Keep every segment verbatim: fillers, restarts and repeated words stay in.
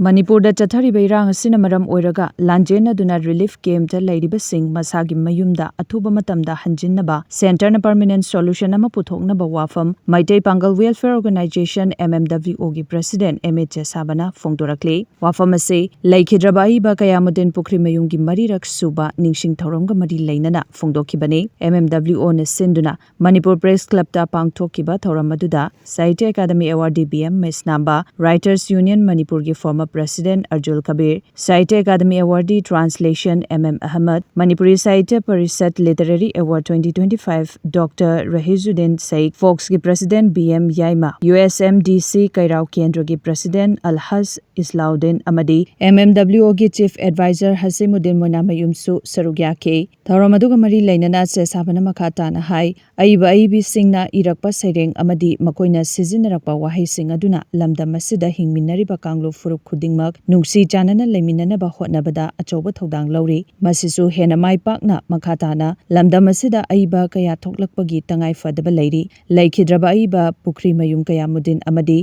ꯃꯅꯤꯄꯨꯔꯗ ꯆꯠꯊꯔꯤꯕ ꯏꯔꯥꯡ ꯑꯁꯤꯅ ꯃꯔꯝ ꯑꯣꯏꯔꯒ ꯂꯥꯟꯖꯦꯟꯅꯗꯨꯅ ꯔꯤꯂꯤꯐ ꯀꯦꯝꯞꯇ ꯂꯩꯔꯤꯕꯁꯤꯡ ꯃꯁꯥꯒꯤ ꯃꯌꯨꯝꯗ ꯑꯊꯨꯕ ꯃꯇꯝꯗ ꯍꯟꯖꯤꯟꯅꯕ ꯁꯦꯟꯇꯔꯅ ꯄꯔꯃꯅꯦꯟꯠ ꯁꯣꯂꯨꯁꯟ ꯑꯃ ꯄꯨꯊꯣꯛꯅꯕ ꯋꯥꯐꯝ Meitei Pangal welfare organisation, M M W ꯑꯣꯒꯤ ꯄ꯭ꯔꯁꯤꯗꯦꯟꯠ ꯑꯦꯝ ꯑꯦ ꯆꯦꯁꯥꯕꯅ ꯐꯣꯡꯗꯣꯔꯛꯂꯤ꯫ ꯋꯥꯐꯝ ꯑꯁꯤ ꯂꯩꯈꯤꯗ꯭ꯔꯕ ꯑꯏꯕ ꯀꯌꯥꯃꯨꯗꯤꯟ ꯄꯨꯈ꯭ꯔꯤꯃꯌꯨꯝꯒꯤ ꯃꯔꯤꯔꯛ ꯁꯨꯕ ꯅꯤꯡꯁꯤꯡ ꯊꯧꯔꯝꯒ ꯃꯔꯤ ꯂꯩꯅꯅ ꯐꯣꯡꯗꯣꯛꯈꯤꯕꯅꯤ꯫ ꯑꯦꯝ ꯑꯦꯝ ꯗꯕ꯭ꯂꯤꯎ ꯑꯣꯅ ꯁꯤꯟꯗꯨꯅ ꯃꯅꯤꯄꯨꯔ ꯄ꯭ꯔꯦꯁ ꯀ꯭ꯂꯕꯇ ꯄꯥꯡꯊꯣꯛꯈꯤꯕ ꯊꯧꯔꯝ ꯑꯗꯨꯗ Sahitya Akademi awardee B M ꯃꯩꯁꯅꯥꯝꯕ, ꯔꯥꯏꯇꯔꯁ ꯌꯨꯅꯤꯌꯟ ꯃꯅꯤꯄꯨꯔꯒꯤ former president Arjun Kabir, Sahitya Akademi awardee translation M M Ahmad, Manipuri Sahitya Parishad literary award twenty twenty five doctor Rahijuddin Sheikh, ꯐꯣꯛꯁꯀꯤ president B M Yaima, U S M D C Keirao ꯀꯦꯟꯗ꯭ꯔꯒꯤ ꯄ꯭ꯔꯁꯤꯗꯦꯟꯠ ꯑꯜꯍꯖ ꯏꯁꯂꯥꯎꯗꯤꯟ ꯑꯃꯗꯤ ꯑꯦꯝ ꯑꯦꯝ ꯗꯕ꯭ꯂꯤꯎ ꯑꯣꯒꯤ ꯆꯤꯐ ꯑꯦꯗꯚꯥꯏꯖꯔ ꯍꯁꯤꯃꯨꯗꯤꯟ ꯃꯣꯏꯅꯥꯃꯌꯨꯝꯁꯨ ꯁꯔꯨꯛ ꯌꯥꯈꯤ꯫ ꯊꯧꯔꯝ ꯑꯗꯨꯒ ꯃꯔꯤ ꯂꯩꯅꯅ ꯆꯦꯁꯥꯕꯅ ꯃꯈꯥ ꯇꯥꯅ ꯍꯥꯏ, ꯑꯏꯕ ꯑꯏꯕꯤꯁꯤꯡꯅ ꯏꯔꯛꯄ ꯁꯩꯔꯦꯡ ꯑꯃꯗꯤ ꯃꯈꯣꯏꯅ ꯁꯤꯖꯤꯟꯅꯔꯛꯄ ꯋꯥꯍꯩꯁꯤꯡ ꯑꯗꯨꯅ ꯂꯝꯗꯝ ꯑꯁꯤꯗ ꯍꯤꯡꯃꯤꯟꯅꯔꯤꯕ ꯀꯥꯡꯂꯨꯞ ꯐꯨꯔꯨꯞ ꯈꯨꯗꯤꯡꯃꯛ ꯅꯨꯡꯁꯤ ꯆꯥꯟꯅꯅ ꯂꯩꯃꯤꯟꯅꯅꯕ ꯍꯣꯠꯅꯕꯗ ꯑꯆꯧꯕ ꯊꯧꯗꯥꯡ ꯂꯧꯔꯤ꯫ ꯃꯁꯤꯁꯨ ꯍꯦꯟꯅ ꯃꯥꯏ ꯄꯥꯛꯅ ꯃꯈꯥ ꯇꯥꯅ ꯂꯝꯗꯝ ꯑꯁꯤꯗ ꯑꯏꯕ ꯀꯌꯥ ꯊꯣꯛꯂꯛꯄꯒꯤ ꯇꯉꯥꯏ ꯐꯗꯕ ꯂꯩꯔꯤ꯫ ꯂꯩꯈꯤꯗ꯭ꯔꯕ ꯑꯏꯕ ꯄꯨꯈ꯭ꯔꯤꯃꯌꯨꯝ ꯀꯌꯥꯃꯨꯗꯤꯟ ꯑꯃꯗꯤ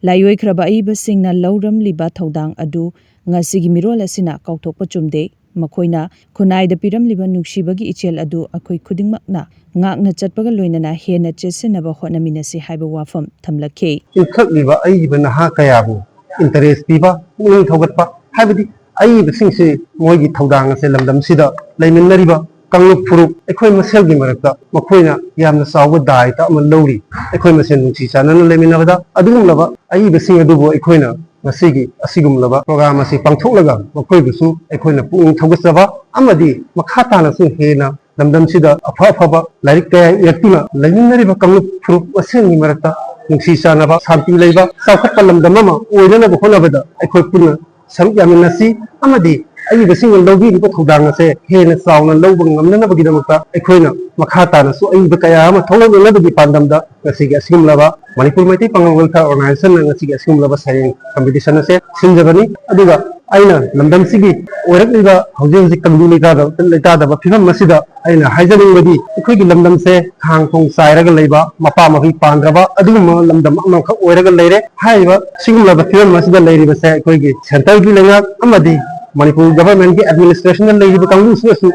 ꯂꯥꯏꯑꯣꯏꯈ꯭ꯔꯕ ꯑꯏꯕꯁꯤꯡꯅ ꯂꯧꯔꯝꯂꯤꯕ ꯊꯧꯗꯥꯡ ꯑꯗꯨ ꯉꯁꯤꯒꯤ ꯃꯤꯔꯣꯜ ꯑꯁꯤꯅ ꯀꯥꯎꯊꯣꯛꯄ ꯆꯨꯝꯗꯦ꯫ ꯃꯈꯣꯏꯅ ꯈꯨꯟꯅꯥꯏꯗ ꯄꯤꯔꯝꯂꯤꯕ ꯅꯨꯡꯁꯤꯕꯒꯤ ꯏꯆꯦꯜ ꯑꯗꯨ ꯑꯩꯈꯣꯏ ꯈꯨꯗꯤꯡꯃꯛꯅ ꯉꯥꯛꯅ ꯆꯠꯄꯒ ꯂꯣꯏꯅꯅ ꯍꯦꯟꯅ ꯆꯦꯠꯁꯤꯟꯅꯕ ꯍꯣꯠꯅꯃꯤꯟꯅꯁꯤ ꯍꯥꯏꯕ ꯋꯥꯐꯝ ꯊꯝꯂꯛꯈꯤ꯫ ꯏꯟꯈꯠꯂꯤꯕ ꯑꯏꯕ ꯅꯍꯥ ꯀꯌꯥꯕꯨ ꯏꯟꯇꯔꯦꯁ ꯄꯤꯕ, ꯄꯨꯛꯅꯤꯡ ꯊꯧꯒꯠꯄ, ꯍꯥꯏꯕꯗꯤ ꯑꯏꯕꯁꯤꯡꯁꯤ ꯃꯣꯏꯒꯤ ꯊꯧꯗꯥꯡ ꯑꯁꯦ ꯂꯝꯗꯝꯁꯤꯗ ꯂꯩꯃꯤꯟꯅꯔꯤꯕ ꯀꯥꯡꯂꯨꯞ ꯐꯨꯔꯨꯞ ꯑꯩꯈꯣꯏ ꯃꯁꯦꯜꯒꯤ ꯃꯔꯛꯇ ꯃꯈꯣꯏꯅ ꯌꯥꯝꯅ ꯆꯥꯎꯕ ꯗꯥꯏꯇ ꯑꯃ ꯂꯧꯔꯤ꯫ ꯑꯩꯈꯣꯏ ꯃꯁꯦꯜ ꯅꯨꯡꯁꯤ ꯆꯥꯟꯅꯅ ꯂꯩꯃꯤꯟꯅꯕꯗ ꯑꯗꯨꯒꯨꯝꯂꯕ ꯑꯏꯕꯁꯤꯡ ꯑꯗꯨꯕꯨ ꯑꯩꯈꯣꯏꯅ ꯉꯁꯤꯒꯤ ꯑꯁꯤꯒꯨꯝꯂꯕ ꯄ꯭ꯔꯣꯒ꯭ꯔꯥꯝ ꯑꯁꯤ ꯄꯥꯡꯊꯣꯛꯂꯒ ꯃꯈꯣꯏꯕꯨꯁꯨ ꯑꯩꯈꯣꯏꯅ ꯄꯨꯛꯅꯤꯡ ꯊꯧꯒꯠꯆꯕ ꯑꯃꯗꯤ ꯃꯈꯥ ꯇꯥꯅꯁꯨ ꯍꯦꯟꯅ ꯂꯝꯗꯝꯁꯤꯗ ꯑꯐ ꯑꯐꯕ ꯂꯥꯏꯔꯤꯛ ꯀꯌꯥ ꯏꯔꯛꯇꯨꯅ ꯂꯩꯃꯤꯟꯅꯔꯤꯕ ꯀꯥꯡꯂꯨꯞ ꯐꯨꯔꯨꯞ ꯃꯁꯦꯜꯒꯤ ꯃꯔꯛꯇ ꯅꯨꯡꯁꯤ ꯆꯥꯟꯅꯕ, ꯁꯥꯟꯇꯤ ꯂꯩꯕ, ꯆꯥꯎꯈꯠꯄ ꯂꯝꯗꯝ ꯑꯃ ꯑꯣꯏꯅꯅꯕ ꯍꯣꯠꯅꯕꯗ ꯑꯩꯈꯣꯏ ꯄꯨꯟꯅ ꯁꯔꯨꯛ ꯌꯥꯃꯤꯟꯅꯁꯤ ꯑꯃꯗꯤ ꯑꯏꯕꯁꯤꯡꯅ ꯂꯧꯕꯤꯔꯤꯕ ꯊꯧꯗꯥꯡ ꯑꯁꯦ ꯍꯦꯟꯅ ꯆꯥꯎꯅ ꯂꯧꯕ ꯉꯝꯅꯅꯕꯒꯤꯗꯃꯛꯇ ꯑꯩꯈꯣꯏꯅ ꯃꯈꯥ ꯇꯥꯅꯁꯨ ꯑꯏꯕ ꯀꯌꯥ ꯑꯃ ꯊꯣꯛꯂꯛꯅꯅꯕꯒꯤ ꯄꯥꯟꯗꯝꯗ ꯉꯁꯤꯒꯤ ꯑꯁꯤꯒꯨꯝꯂꯕ ꯃꯅꯤꯄꯨꯔ ꯃꯩꯇꯩ ꯄꯥꯉꯜ ꯋꯦꯜꯐꯤꯌꯔ ꯑꯣꯔꯒꯅꯥꯏꯖꯦꯁꯟꯅ ꯉꯁꯤꯒꯤ ꯑꯁꯤꯒꯨꯝꯂꯕ ꯁꯩꯔꯦꯡ ꯀꯝꯄꯤꯇꯤꯁꯟ ꯑꯁꯦ ꯁꯤꯟꯖꯕꯅꯤ꯫ ꯑꯗꯨꯒ ꯑꯩꯅ ꯂꯝꯗꯝꯁꯤꯒꯤ ꯑꯣꯏꯔꯛꯂꯤꯕ ꯍꯧꯖꯤꯛ ꯍꯧꯖꯤꯛ ꯇꯪꯗꯨ ꯂꯩꯇꯥꯗꯕ, ꯂꯩꯇꯥꯗꯕ ꯐꯤꯕꯝ ꯑꯁꯤꯗ ꯑꯩꯅ ꯍꯥꯏꯖꯅꯤꯡꯕꯗꯤ, ꯑꯩꯈꯣꯏꯒꯤ ꯂꯝꯗꯝꯁꯦ ꯈꯥꯡ ꯈꯣꯡ ꯆꯥꯏꯔꯒ ꯂꯩꯕ, ꯃꯄꯥ ꯃꯄꯤ ꯄꯥꯟꯗ꯭ꯔꯕ ꯑꯗꯨꯒꯨꯝꯕ ꯂꯝꯗꯝ ꯑꯃꯈꯛ ꯑꯣꯏꯔꯒ ꯂꯩꯔꯦ꯫ ꯍꯥꯏꯔꯤꯕ ꯁꯤꯒꯨꯝꯂꯕ ꯐꯤꯕꯝ ꯑꯁꯤꯗ ꯂꯩꯔꯤꯕꯁꯦ ꯑꯩꯈꯣꯏꯒꯤ centreꯒꯤ ꯂꯩꯉꯥꯛ ꯑꯃꯗꯤ ꯃꯅꯤꯄꯨꯔ governmentꯀꯤ administrationꯗ ꯂꯩꯔꯤꯕ ꯀꯥꯡꯕꯨꯁꯤꯅꯁꯨ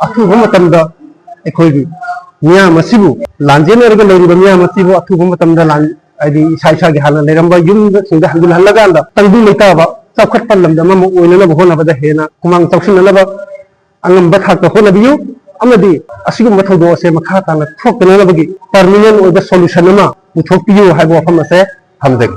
ꯑꯊꯨꯕ ꯃꯇꯝꯗ ꯑꯩꯈꯣꯏꯒꯤ ꯃꯤꯌꯥꯝ ꯑꯁꯤꯕꯨ, ꯂꯥꯟꯖꯦꯟꯅꯔꯒ ꯂꯩꯔꯤꯕ ꯃꯤꯌꯥꯝ ꯑꯁꯤꯕꯨ ꯑꯊꯨꯕ ꯃꯇꯝꯗ ꯂꯥꯟ, ꯍꯥꯏꯗꯤ ꯏꯁꯥ ꯏꯁꯥꯒꯤ ꯍꯥꯟꯅ ꯂꯩꯔꯝꯕ ꯌꯨꯝꯗꯁꯤꯡꯗ ꯍꯟꯖꯤꯜꯍꯜꯂꯀꯥꯟꯗ ꯇꯪꯗꯨ ꯂꯩꯇꯥꯕ ꯆꯥꯎꯈꯠꯄ ꯂꯝꯗꯝ ꯑꯃ ꯑꯣꯏꯅꯅꯕ ꯍꯣꯠꯅꯕꯗ ꯍꯦꯟꯅ ꯈꯨꯃꯥꯡ ꯆꯥꯎꯁꯤꯟꯅꯅꯕ ꯑꯉꯝꯕ ꯊꯥꯛꯇ ꯍꯣꯠꯅꯕꯤꯌꯨ, ꯑꯃꯗꯤ ꯑꯁꯤꯒꯨꯝꯕ ꯊꯧꯗꯣꯛ ꯑꯁꯦ ꯃꯈꯥ ꯇꯥꯅ ꯊꯣꯛꯇꯅꯕꯒꯤ permanent ꯑꯣꯏꯕ solution ꯑꯃ ꯄꯨꯊꯣꯛꯄꯤꯌꯨ ꯍꯥꯏꯕ ꯋꯥꯐꯝ ꯑꯁꯦ ꯊꯝꯖꯒꯦ꯫